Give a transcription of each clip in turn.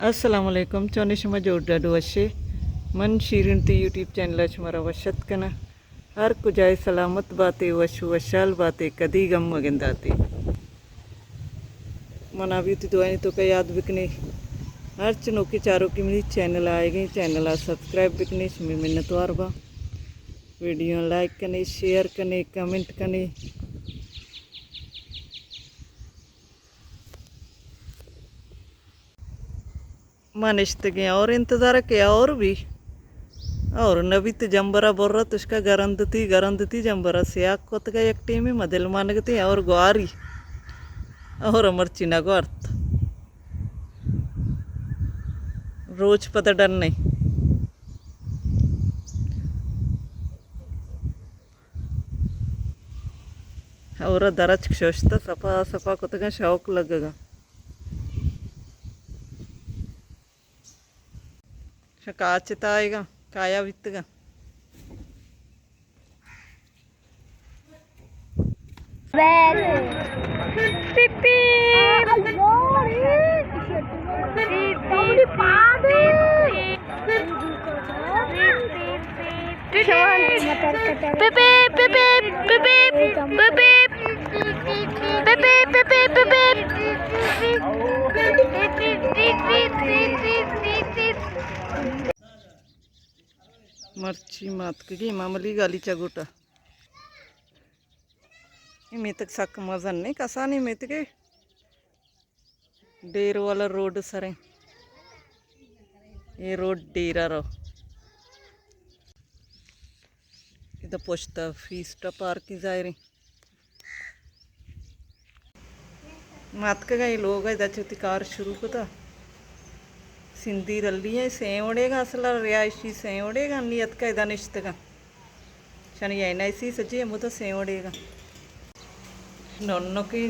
السلام علیکم، چونے شما؟ جوڑ ڈاڈ وشے؟ من شیرین تی یوٹیوب چینل ءَ شمارا وش اتک کناں۔ ہر کجائے سلامت باتے، وش وشحال باتے، کدی غم مگنداتے۔ منا بھی وتی دعائیں توکا یاد بکنے۔ ہرچ نوکیں چاروکے منی چینل ءَ آئیگیں، چینل ءَ سبسکرائب بکنے، شمے منتوار باں۔ ویڈیو لائک کنے، شیئر کنے، کمنٹ کنے۔ ما نشتگیں اور انتظار کہ اور بھی اور نہ بیت۔ جمبرا برت اشکا گرندتی گرندتی جمبرا سیاہ کتگا، یک ٹیمے ما دل مانگتیں اور گواری اور مرچی نہ گوارت۔ روچ پدا ڈن نہیں۔ اور درچک ششتہ، صفا صفا کتگاں، شوق لگگا۔ شکاچ تائیگا، کایا بیتگا۔ پیپ پیپ۔ پیپ پیپ۔ مرچی ماتکگیں امام علی گالیچہ گوٹا۔ اے میتگ سک مزن نہیں، کسانیں میتگے۔ ڈیر والا روڈ سریں۔ اے روڈ ڈیرا رو۔ ادا پشتا فیسٹا پارکنگ ظاہریں۔ ماتکگا اے لوگا ادا چہ وتی کار شروع کتا۔ سندھی رلی ایں، سئیں وڑیگا، اصلا رہائشی سئیں وڑیگا، نی اتکا ادا نشتگا۔ شانی این آئی سی سجی ہمودا سئیں وڑیگا۔ ننکیں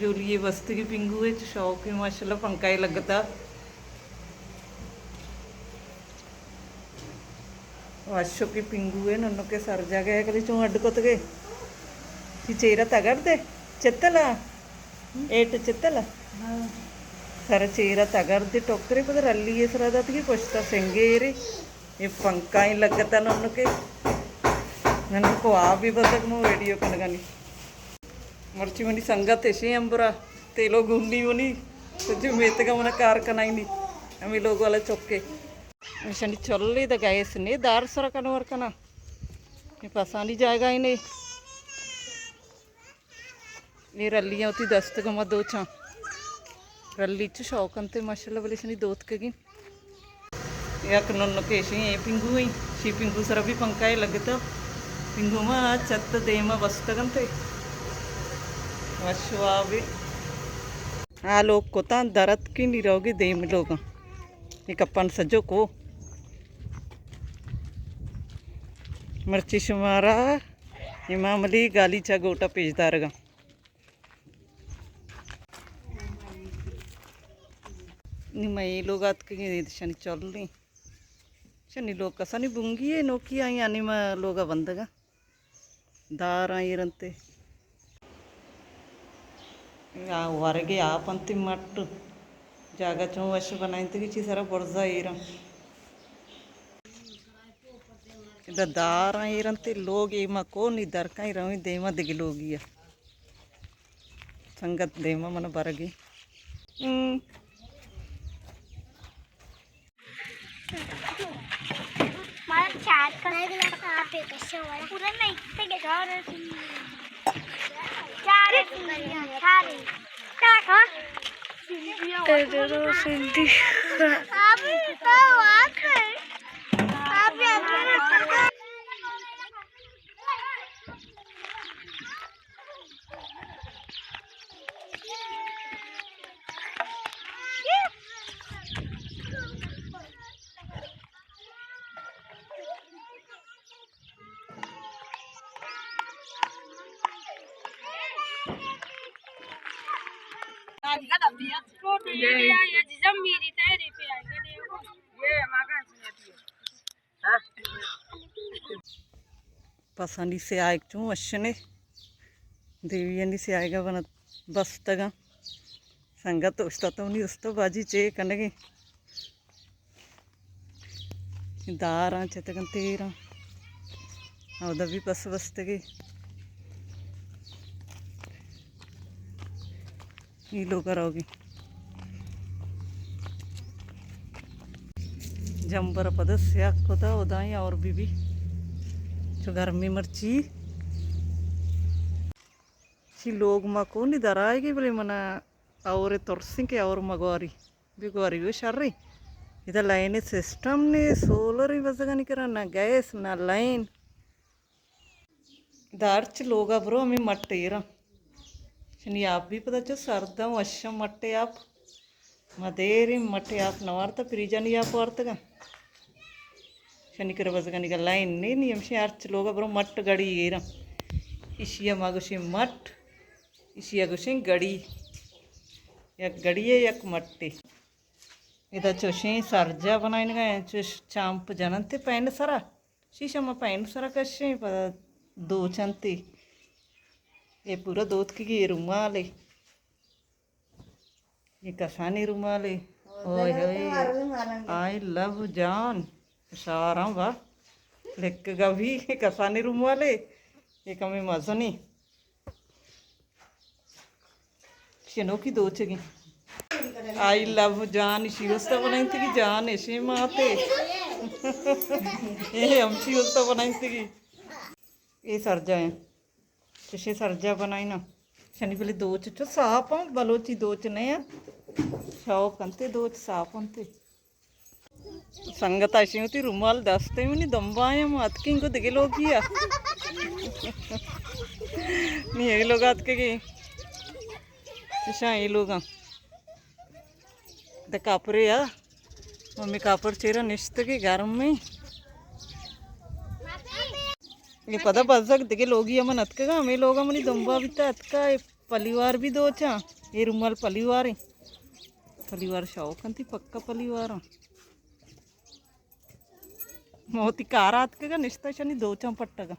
جولی بستگی پنگو اے، چہ شوقیں ماشاءاللہ پنکھا ئے لگتا۔ وشوکیں پنگو اے، ننکیں سر جاگہ اے، کدی چون اڈ کتگے۔ چی چیرا تگڑ دے، چتلا، ایٹ چتلا۔ سر چیرا تگڑ دے، ٹوکرے پد رلی اے سرا داتگی، پشتا سنگے ایرے۔ اے پنکھا ئے لگتا ننکے۔ ننکو آ بھی بزگ مو ویڈیو کنگانی۔ مرچی منی سنگت اشیں امبرا، تیلو گونڈی منی، سجے میتگا منا کار کنائینی، ہمے لوگ والا چکے۔ اشانی چلی دا گیس نے دار سرا کنور کنا۔ اے پسانی جاگہ ہی نے۔ اے رلیاں وتی دستگا ما دوچاں۔ رلی چو شوق انت ماشاءاللہ، بلے اشانی دوتکگیں۔ یک ننکے اشیں، اے پنگو ایں، شی پنگو سرا بھی پنکھا ئے لگتا۔ پنگو ما چت دیما بستگ انت۔ وش وابے۔ آ لوگ کتاں درت کی نی روگی دیم لوگاں۔ اے کپن سجو کو۔ مرچی شمارا امام علی گالیچہ گوٹا پیش دارگاں۔ نی ما اے لوگ آتکگیں، اے شانی چلیں۔ شانی لوگ کسانی بنگی اے، نوکی آئی آنی ما لوگا بندگا۔ داراں ایر انت۔ آ ورگے آپ انت مٹ۔ جاگہ چون وش بنائینتگی چی سرا برزا ایراں۔ ادا داراں ایر انت، لوگ اے ما کو نی درکاں رویں دیما دگہ لوگی ء۔ سنگت دیما من برگی۔ ہم۔ مارا چار کا پورا نہیں تے گزار۔ چار، چار۔ تیرو سندھی۔ آپ تو وہاں پہ، آپ یہاں پہ۔ پسانی سیاہگ چون وشنے، دیویانی سیاہگا بنت بستگاں۔ سنگت اوشتاتونی استو باجی چے کنگی۔ داراں چتگن تیراں۔ اودا بھی پس بستگی۔ ای لوگ روگی۔ جمبر پدا سیاہ کتا، ادائیں اور بی بی۔ چو گرمی مرچی۔ چی لوگ ما کونی درائے گی، بلے منا اور ترسیں کہ اور مگواری۔ بگواری وہ شریں۔ ادا لائن سسٹم نے، سولر بزگانی کرا، نہ گیس، نہ لائن۔ دارچ لوگا برو ہمیں مٹ ایراں۔ شنی آپ بھی پدا چو سرداں وشاں مٹے آپ۔ ما دیریں مٹے آپ نوارتا، فریجانی آپ وارتگا۔ شنی کرا بزگانی گا لائن نی، نی ہمشی ہرچ لوگا برو مٹ گڑی ایراں۔ اشیا ما گوشیں مٹ، اشیا گوشیں گڑی۔ یک گڑی ہے، یک مٹے۔ ادا چوشیں سرجا بنائینگا، چوش چامپ جننتے پین سرا۔ شیشہ ما پین سرا کشیں، پدا دوچنتے۔ اے پورا دوتکگی رومالے۔ اے کسانی رومالے۔ اوئے ہوئے۔ I love جان۔ شاراں با۔ لکگا بھی کسانی رومالے۔ اے کمی مزنی۔ شنوکی دوچگی۔ I love جان، اشی واسطہ بنائینتگی جان، اشی ماتے۔ اے ہمشی واسطہ بنائینتگی۔ اے سرجا ہیں۔ چشیں سرجا بنائینا۔ شنی بلے دوچ چو صاف ہوں، بلوچی دوچ نہیں ہے۔ شوق انتے دوچ صاف انتے۔ سنگت اشیں وتی رومال دستے منی دمبا ہیں، ما اتکیں گو دگہ لوگی ء۔ نی اے لوگ اتکگی۔ اشاں اے لوگاں۔ دے کاپرے ء۔ ممی کاپر چیرا نشتگی گرم میں۔ اے پدا بزگ دگہ لوگی ء من اتکگا، ہمیں لوگا منی دمبا بیتا اتکا۔ پلیوار بھی دوچاں۔ اے رومال پلیوار ہیں۔ پلیوار شوق انتی، پکا پلیوار ہیں۔ موتی کار آتکگا نشتہ شنی دوچاں پٹگا۔